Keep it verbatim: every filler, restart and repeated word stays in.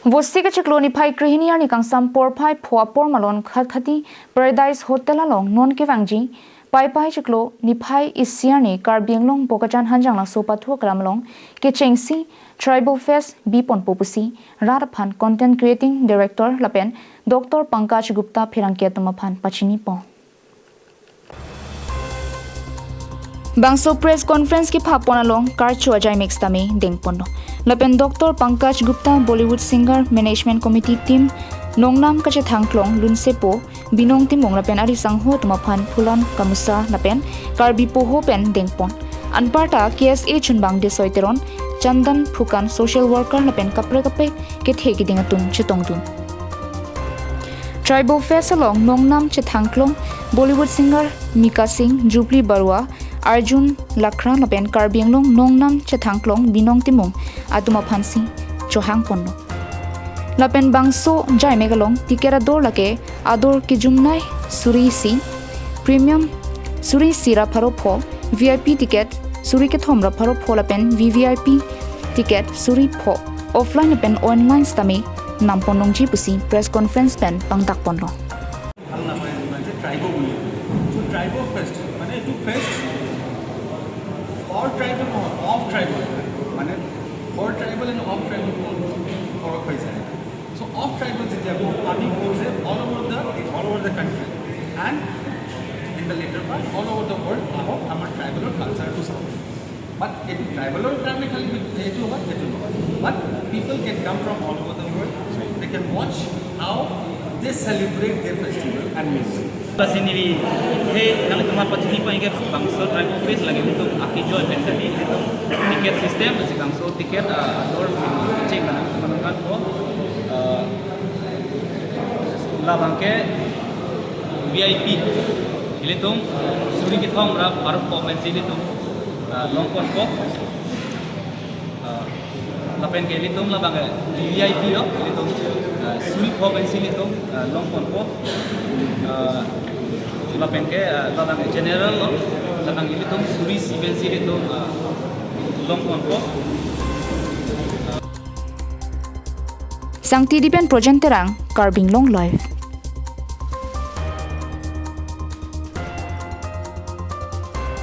Vosti kachiklo niphai krehini arni kangsam porphai pho apor malon Khatkhati Paradise Hotel along non kevangji Paipai chiklo niphai isi arni Karbi Anglong Bokajan Hanjanglangso pathu aklam along kechengsi Tribal Fest biponpo pusi rat aphan Content Creating Director lapen Doctor Pankaj Gupta pherangke atum aphan pachinipo. Bangso press conference kephapon along karcho ajai mix tame dengponlo. Lapen Doctor Pankaj Gupta Bollywood Singer Management Committee Team nongnam kachethangklong lunsepo Binong Timung lapen ari sangho atum aphan phulan kamusa lapen Karbi poho pen dengpon. Anparta K S A chunbang Desoi Teron, Chandan Phukan social worker lapen kaprek kaprek kethe keding atum chetongdun. Tribal Fest along nongnam chethangklong Bollywood singer Mika Singh, Jubilee Barua, Arjun Lakhra lapen Karbi Anglong nongnam chethangklong Binong Timung atum aphansi chohangponlo. Lapen bangso jaimek along ticket ador lake ador kejumnai suri isi, premium suri isi ra pharo pho, V I P ticket suri kethom ra pharo pho lapen V V I P ticket suri pho offline lapen online sitame nampon longji pusi press conference pen pangdakponlo. ভাল নাপায় মানে যে ট্ৰাইবো বুলি। চ' ট্ৰাইবো fest মানে এইটো fest for tribal নহয়, অফ ট্ৰাইবল। মানে for tribal and of tribal ফৰক হৈ যায়। চ' অফ ট্ৰাইবল যেতিয়া কওঁ, আমি কওঁ যে all over the all over the country and in the letter part all over the world আহক, আমাৰ ট্ৰাইবলৰ কালচাৰটো চাওক। বাট এইটো ট্ৰাইবেলৰ কাৰণে খালি এইটো হয়, সেইটো নহয়। But people can come from all over the world, they can watch how they celebrate their festival and music. Pasi neli he nangli tuma pachini pa ingke bangso Tribal Fest lake ilitum aki joy pen kali ilitum ticket system, pasi bangso ticket ador check kana teman kan ko labang ke V I P ilitum suri kethom ra pharo pho pensi ilitum longponpo. Lapen ke ilitum labang ke V V I P lo, ilitum suri pho pensi ilitum longponpo. Lapen ke labang ke general lo, labang ilitum suri isi pensi ilitum longponpo. Sangti Dipen Projen Terang, Karbi Anglong Live.